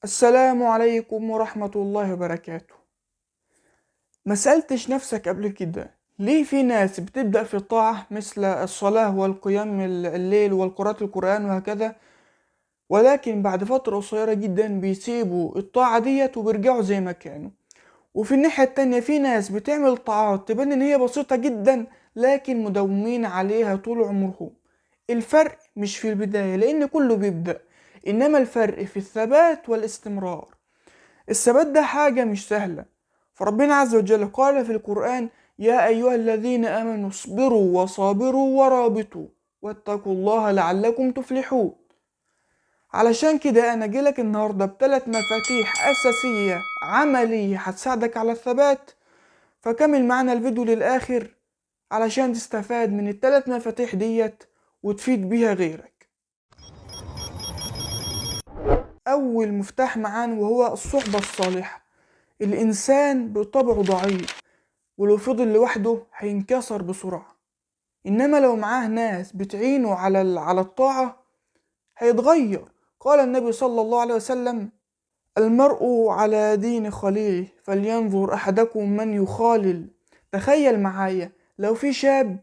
السلام عليكم ورحمة الله وبركاته. ما سألتش نفسك قبل كده ليه في ناس بتبدأ في الطاعة مثل الصلاة والقيام الليل والقراءة القرآن وهكذا، ولكن بعد فترة قصيرة جدا بيسيبوا الطاعة ديت وبيرجعوا زي ما كانوا؟ وفي الناحية التانية في ناس بتعمل طاعات تبان ان هي بسيطة جدا لكن مداومين عليها طول عمرهم. الفرق مش في البداية لان كله بيبدأ، انما الفرق في الثبات والاستمرار. الثبات ده حاجة مش سهلة، فربنا عز وجل قال في القرآن: يا أيها الذين آمنوا اصبروا وصابروا ورابطوا واتقوا الله لعلكم تفلحون. علشان كده أنا جيلك النهاردة بثلاث مفاتيح أساسية عملية هتساعدك على الثبات، فكمل معنا الفيديو للآخر علشان تستفاد من الثلاث مفاتيح ديت وتفيد بيها غيرك. أول مفتاح معانا وهو الصحبة الصالحة. الإنسان بطبعه ضعيف، ولو فضل لوحده هينكسر بسرعة، إنما لو معاه ناس بتعينه على الطاعة هيتغير. قال النبي صلى الله عليه وسلم: المرء على دين خليله فلينظر أحدكم من يخالل. تخيل معايا لو في شاب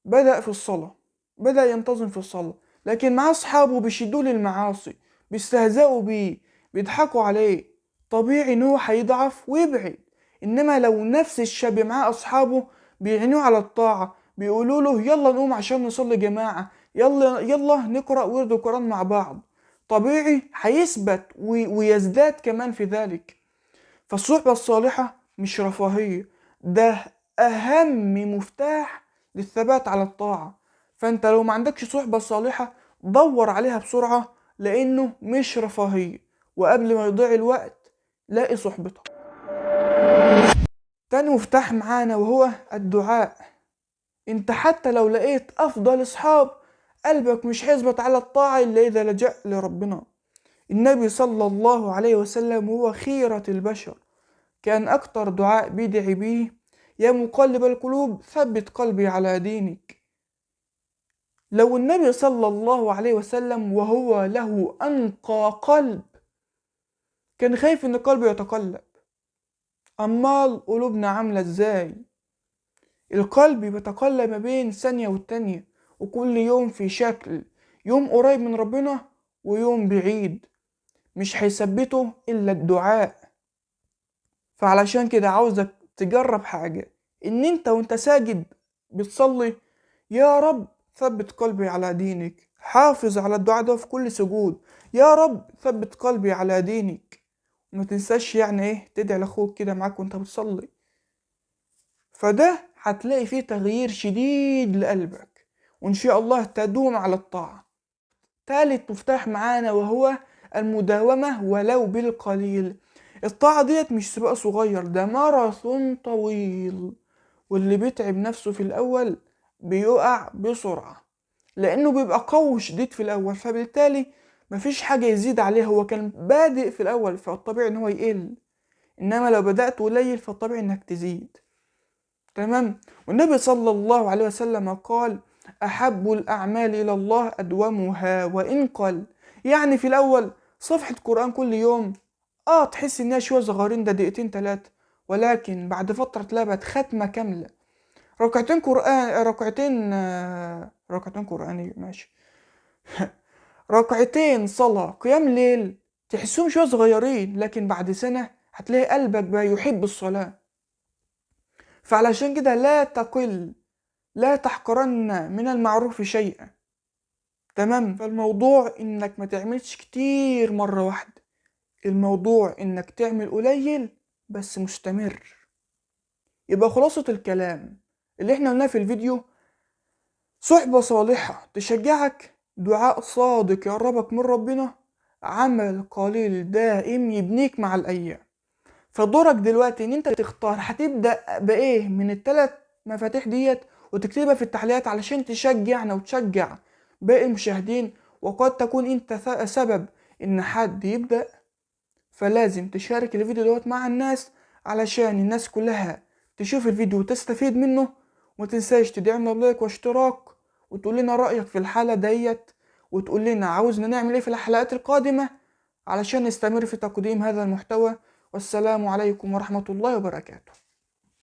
بدأ في الصلاة، بدأ ينتظم في الصلاة، لكن مع أصحابه بيشدوه للمعاصي، بيستهزئوا بيه، بيضحكوا عليه، طبيعي إن هو هيضعف ويبعد. إنما لو نفس الشاب معاه أصحابه بيعنوه على الطاعة، بيقولوا له يلا نقوم عشان نصلي جماعة، يلا يلا نقرأ ورد القرآن مع بعض، طبيعي هيثبت ويزداد كمان في ذلك. فالصحبة الصالحة مش رفاهية، ده أهم مفتاح للثبات على الطاعة. فأنت لو ما عندكش صحبة صالحة دور عليها بسرعة، لأنه مش رفاهية، وقبل ما يضيع الوقت لاقي صحبتك. تاني مفتاح معانا وهو الدعاء. انت حتى لو لقيت أفضل أصحاب قلبك مش هيثبت على الطاعة إلا إذا لجأ لربنا. النبي صلى الله عليه وسلم هو خيرة البشر، كان أكتر دعاء بيدعي بيه: يا مقلب القلوب ثبت قلبي على دينك. لو النبي صلى الله عليه وسلم وهو له أنقى قلب كان خايف إن قلبه يتقلب، أمال قلوبنا عاملة إزاي؟ القلب بيتقلب ما بين ثانية والتانية، وكل يوم في شكل، يوم قريب من ربنا ويوم بعيد، مش هيثبته إلا الدعاء. فعلشان كده عاوزك تجرب حاجة، إن أنت وأنت ساجد بتصلي: يا رب ثبت قلبي على دينك. حافظ على الدعاء ده في كل سجود: يا رب ثبت قلبي على دينك. وما تنساش يعني ايه تدعي لاخوك كده معاك وانت بتصلي، فده هتلاقي فيه تغيير شديد لقلبك، وان شاء الله تدوم على الطاعة. تالت مفتاح معانا وهو المداومة ولو بالقليل. الطاعة ديت مش سباق صغير، ده ماراثون طويل، واللي بيتعب نفسه في الأول بيقع بسرعة، لأنه بيبقى قوي شديد في الأول، فبالتالي مفيش حاجة يزيد عليها. هو كان بادئ في الأول فالطبيعي إن هو يقل، إنما لو بدأت قليل فالطبيعي إنك تزيد. تمام؟ والنبي صلى الله عليه وسلم قال: أحب الأعمال إلى الله أدومها وإن قل. يعني في الأول صفحة قرآن كل يوم، تحس إنها شوية صغيرين، ده دقيقتين تلاتة، ولكن بعد فترة تلاقي بقت ختمة كاملة، ركعتين قرآن، ركعتين قرآنية، ماشي، ركعتين صلاة قيام ليل، تحسهم شوية صغيرين، لكن بعد سنة هتلاقي قلبك بقى يحب الصلاة. فعلشان كده لا تقل، لا تحقرن من المعروف شيئا. تمام؟ فالموضوع انك ما تعملش كتير مرة واحدة، الموضوع انك تعمل قليل بس مستمر. يبقى خلاصة الكلام اللي احنا قلناه في الفيديو: صحبة صالحة تشجعك، دعاء صادق يقربك من ربنا، عمل قليل دائم يبنيك مع الأيام. فدورك دلوقتي ان انت تختار هتبدأ بايه من الثلاث مفاتيح ديت، وتكتبها في التعليقات علشان تشجعنا وتشجع باقي المشاهدين، وقد تكون انت سبب ان حد يبدأ. فلازم تشارك الفيديو دوت مع الناس علشان الناس كلها تشوف الفيديو وتستفيد منه. وما تنساش تدعمنا بلايك واشتراك، وتقول لنا رأيك في الحلقة ديت، وتقول لنا عاوزنا نعمل ايه في الحلقات القادمة علشان نستمر في تقديم هذا المحتوى. والسلام عليكم ورحمة الله وبركاته.